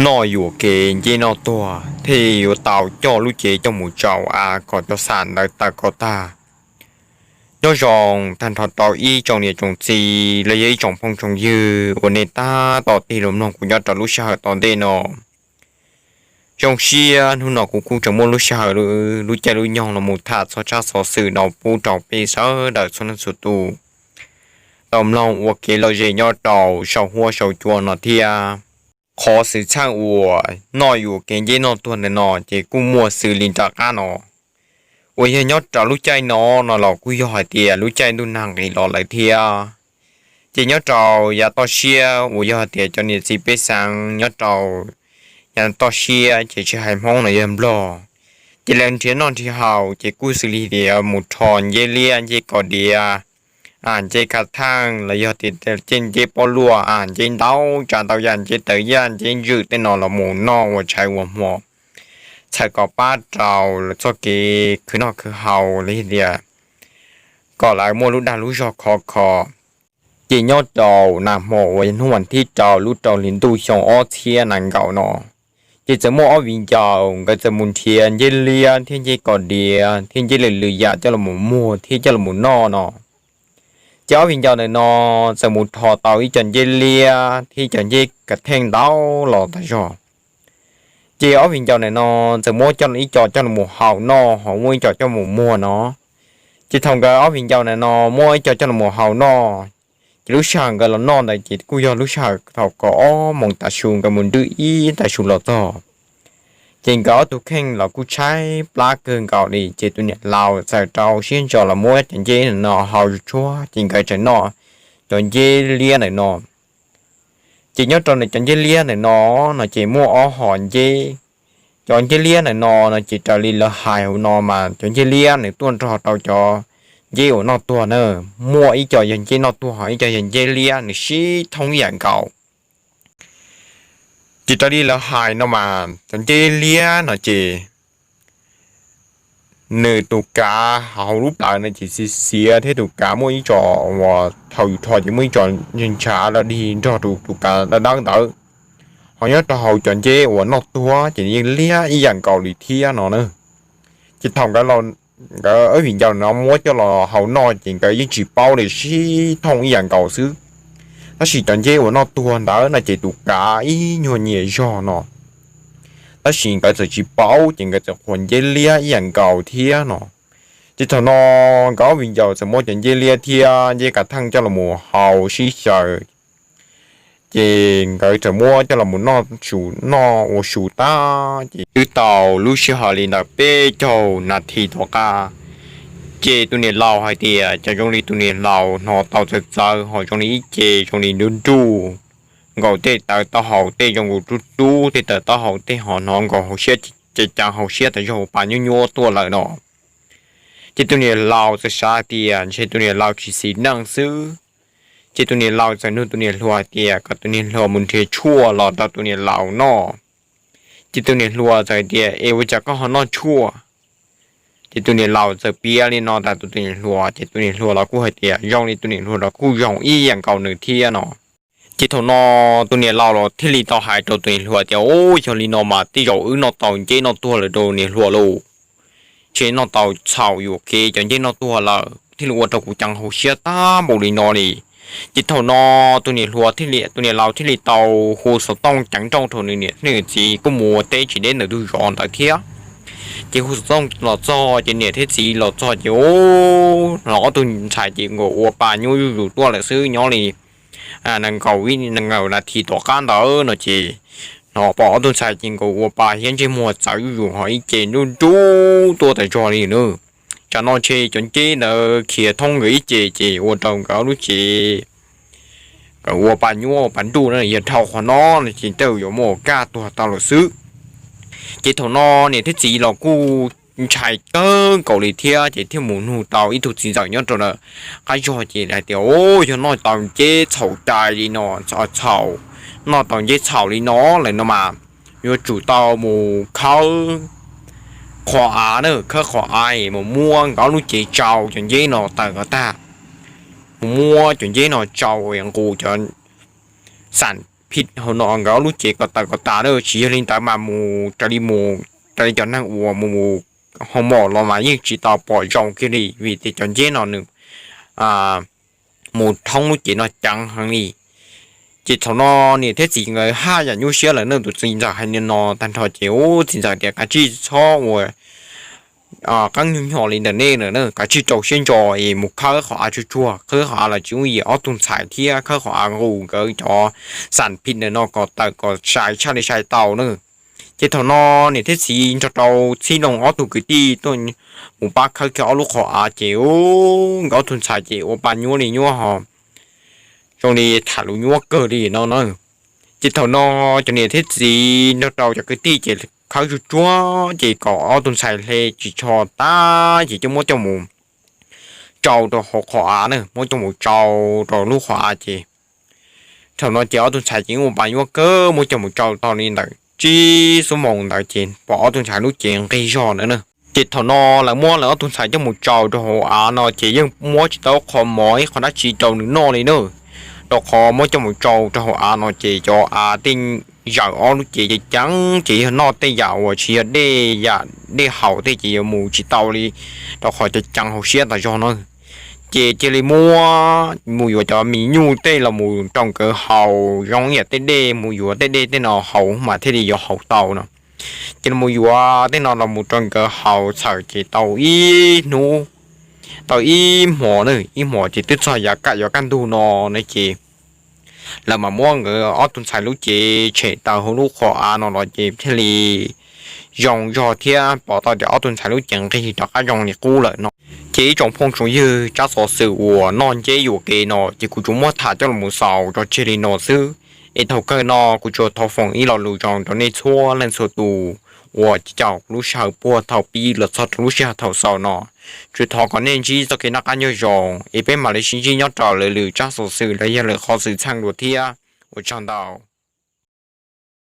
noj yuam kev nceb noj tuag thiaj yuav tau coj lub cev coj mus tsaus av kom cov xam ntawd tawm kom tag. Nyob zoo tag nrho rau ib tsoom niam tsoom txiv los yog ib tsoom phooj tsoom ywg uas nej tab tom tig los mloog kuv nyob rau lub sij hawm tom ntej no. Zoo siab hnub no kuv kuj tseem muaj lub sij hawm, lub caij lub nyoog los mus tham txog tsab xov xwm no pub rau peb sawv daws txhua leej txhua tus tau mloog ua kev lom zem nyob rau saum huab saum cua no thiab. Qhov xwm txheej uas noj yuam kev nceb noj tuag ntawm no ces kuj muaj xws li nram qab no, uas yog nyob rau lub caij no no los kuj yog hais tias lub caij ntuj nag nqis los lawm thiab. Ces nyob rau yav toj siab uas yog hais tias cov niam txiv pej xeem nyob rau yav toj siab ces tsis hais Hmoob los yog Nplog, ces lawv nrhiav noj nrhiav haus ces kuj xws li tias mus rho nceb liab, nceb kos diav, nceb khav theej los yog tias nceb pob luaj, nceb ntau tsav ntau yam, nceb tawv yaj, nceb ntsws tej no los mus noj ua tshais ua hmo, txhawm kom pab rau lawv txoj kev khwv noj khwv haus los yog tias kom lawv muaj lub dag lub zog khov kho. Ces nyob rau nag hmo uas yog hnub vas thib rau lub rau hli ntuj xyoo ob txhiab nees nkaum no, ces txawm muaj ob viv ncaus nkawd txawm mus nrhiav nceb liab thiab nceb kos diav thiab nceb lwm lwm yam coj los muag thiab coj los noj no. Ces ob viv ncaus ntawm no txawm mus rho tau ib co nceb liab thiab cov nceb khav theej ntau los tag zog. Ces ob viv ncaus ntawm no txawm muab coj ib co coj los mus hau noj, ho muab ib co coj mus muag no. Ces thaum nkawd ob viv ncaus ntawm no muab ib co coj los mus hau noj, ces lub sij hawm nkawd los noj ntawd ces kuj yog lub sij hawm thaum kaum ob moos tav su nkawd mus nrwj ib tav su los txog. Ces nkawd ob tug kheej los kuj tshaib plab kawg nkaus li, ces tus niam laus txawm rau siab ntso los muab cov nceb no hau tshuaj, ces nkawd tseem noj cov nceb liab ntawm no. Ces nyob rau nws cov nceb liab ntawm no no ces muaj ob hom nceb. Cov nceb liab ntawm no no ces raws li lawv hais hauv no mas cov nceb liab nws tuaj nrog rau cov nceb uas noj tuag na, muaj ib co yog nceb noj tuag, ib co yog nceb liab, nws sib thoob ib yam nkaus. Ces raws li lawv hais no mas cov nceb liab no ces nws tus kav hauv lub plawv no ces xiav xiav thiab tus kav muaj ib co uas thaum yus rho ces muaj ib co ntshav los dig nrog rau tus kav dawb dawb ntawd. Ho nyob rau hauv cov nceb uas noj tuag ces yeej liab ib yam nkaus li thiab no na. Ces thaum nkawd, nkawd ob viv ncaus no muab coj los hau noj ces nkawd yeej tsis paub li, sib thoob ib yam nkaus xwb. Tab sis cov nceb uas noj tuag ntawd no ces tus kav ib nyuag nyias zog no, tab sis nkawd txawm tsis paub ces nkawd txawm qhuas nceb liab ib yam nkaus thiab no. Ces thaum no nkawd ob viv ncaus txawm muab cov nceb liab thiab nceb kav theej coj los mus hau sib xyaw, ces nkawd txawm muab coj los mus noj su, noj ua su tag ces twb tau lub sij hawm li ntawm peb caug nas this tom qab, ces tus niam laus hais tias cov zoo li tus niam laus hnov tau txawv txawv ho zoo li ib ce zoo li nruj nruj nkaus, tej tawv taub hau tej zoo nkaus rub rub tej tawv taub hau tej ho hnov nkaus hauv siab, ces cas hauv siab tas zog pas nyuab nyuab tuaj lawm no. Ces tus niam laus txawm xav hais tias ntshe tus niam laus tsis xis neej xwb. Ces tus niam laus txawm nug tus niam hluas hais tias kom tus niam hluas mus nrhiav tshuaj los rau tus niam laus noj. Ces tus niam hluas txawm hais tias es ua cas koj ho noj tshuaj? Ces tus niam laus txawm piav li no tas tus niam hluas, ces tus niam hluas los kuj hais tias zoo li tus niam hluas los kuj zoo ib yam nkaus nws thiab no. Ces thaum no tus niam laus los thiaj li tau hais rau tus niam hluas tias, Ub, yog li no mas tej zaum wb noj tau nceb noj tuag lawm rau niam hluas lauj. Ces noj tau txhaum yuam kev cov nceb noj tuag lawm thiaj li ua rau kuv ceev hauv siab tag npaum li no li. Ces thaum no tus niam hluas thiaj li, tus niam laus thiaj li tau hu xov tooj ceev nrooj rau nws niam thiab nws txiv kuj mus ua teb tsis deb ntawm tus zos ntawd thiab. Ces hu xov tooj los txog ces niam thiab txiv los txog ces ub, ob tug ntxhais ces nkaus ua pa nyuab zuj zus tuaj lawm xwb nyob li nees nkaum, nees nkaum nas this tom qab ntawd no ces hnov pom ob tug ntxhais ces nkaus ua pa thiab ntsej muag txawv zuj zus ho ib ce nruj nruj tuaj tas zog li na. Tsam no ntshe cov nceb ntawd khiav thoob nkawd ib ce ces ua rau nkawd ob lub cev, nkawd ua pa nyuab ua pa nruj na, yog dhau qhov no no ces tej yuav muaj kaj tuag tau lawm xwb. Ces thaum no niam thiab txiv los kuj ntshai kawg nkaus li thiab ces thiaj mus nug tau ib tug txiv ntxawm nyob rau qab zog ces hais tias, Ub, yog noj tau nceb txhaum cai li no, txhaum, noj tau nceb txhaum li no lawm no mas yuav tsum tau mus khawb qhov av na, khawb qhov av es mus muab nkawd ob lub cev tsau cov nceb no tawm kom tag, mus muab cov nceb no tsau nqus cov xam phim hauv no nkawd ob lub cev kom tawm kom tas na, tsis yog li ntawd mas mus raws li mus raws li cov neeg uas mus mus hoo mom los mas yeej tsis tau pom zoo kiag li vim tias cov nceb no nws mus thoob lub cev no ceev heev li. Ces thaum no niam thiab txiv nkawd haj yam nyuaj siab lawm na, tus txiv ntxawm hais li no tag nrho ces ub txiv ntxawm tias kav tsij txhob ua qeeb nyuag nyog li ntawm nej lawm na, kav tsij rau siab ntso es mus khawb qhov av tsuag tsuag, khawb qhov av los tsis yooj yim ob tug ntxhais thiab khawb qhov av nqus nkawd cov xam phim ntawm no kom tawm kom sai tshaj li sai tau na. Ces thaum no niam thiab txiv nrog rau txhib loo ob tug kwv tij tuaj mus pab khawb kiag ob lub qhov av ces ub nkawd ob tug ntxhais ces ua pa nyuab li nyuab ho zoo li tham lus nyuab kawg li no na. Ces thaum no cov niam thiab txiv nrog rau cov kwv tij ces khawb tsuag tsuag ces kom ob tug ntxhais hle ris tsho tag ces coj muab coj mus tsau rau hauv qhov av na, muab coj mus tsau rau lub qhov av ces thaum no ces ob tug ntxhais ces yeej ua pa nyuab kawg, muab coj mus tsau tau li ntawm tsib xuab moos ntawd ces pom ob tug ntxhais lub cev nqig zog ntawd na. Ces thaum no lawv muab lawv ob tug ntxhais coj mus tsau rau hauv av no ces yeej muab tsis tau qho mov ib qho dab tsi rau nws noj li na, rau qhov muab coj mus tsau rau hauv av no ces cov av tej zaum ob lub cev ceev ceev ces yog noj tej yam uas tsis yog dej yam dej haus tej ces yuav mus tsis tau li, rau qhov ceev ceev hauv siab tas zog na. Ces cia li muab mus yuav cov mis nyuj tej los mus rau nkawd haus zoo ib yam tej dej, mus yuav tej dej tej no haus mas thiaj li yuav haus tau no. Ces los mus yuav tej no los mus rau nkawd haus txhawm ces tau ib hnub, tau ib hmos na, ib hmos ces twb txog yav kaj yuav kaj ntug no na ces lawv mam muab nkawd ob tug ntxhais lub cev tshem tawm hauv lub qhov av no los ces thiaj li zoo zog thiab pom tau tias ob tug ntxhais lub cev nqig rov qab zoo li qub lawm no. Ces ib tsoom phooj tsoom ywg, tsab xov xwm uas noj nceb yuam kev no ces kuv tsuas muab tham coj los mus xaus tso tseg li no xwb. Es thaum kawg no kuv tsuas thov foom ib lo lus zoo rau nej txhua leej txhua tus uas caum lub sij hawm puag thaum pib los txog rau lub sij hawm thaum xaus no. Tsuas thov kom nej ntsib txoj kev noj qab nyob zoo es peb mam li sib ntsib nyob rau lwm lwm tsab xov xwm los yog lwm qhov xwm txheej dua thiab. Ua tsaug ntau.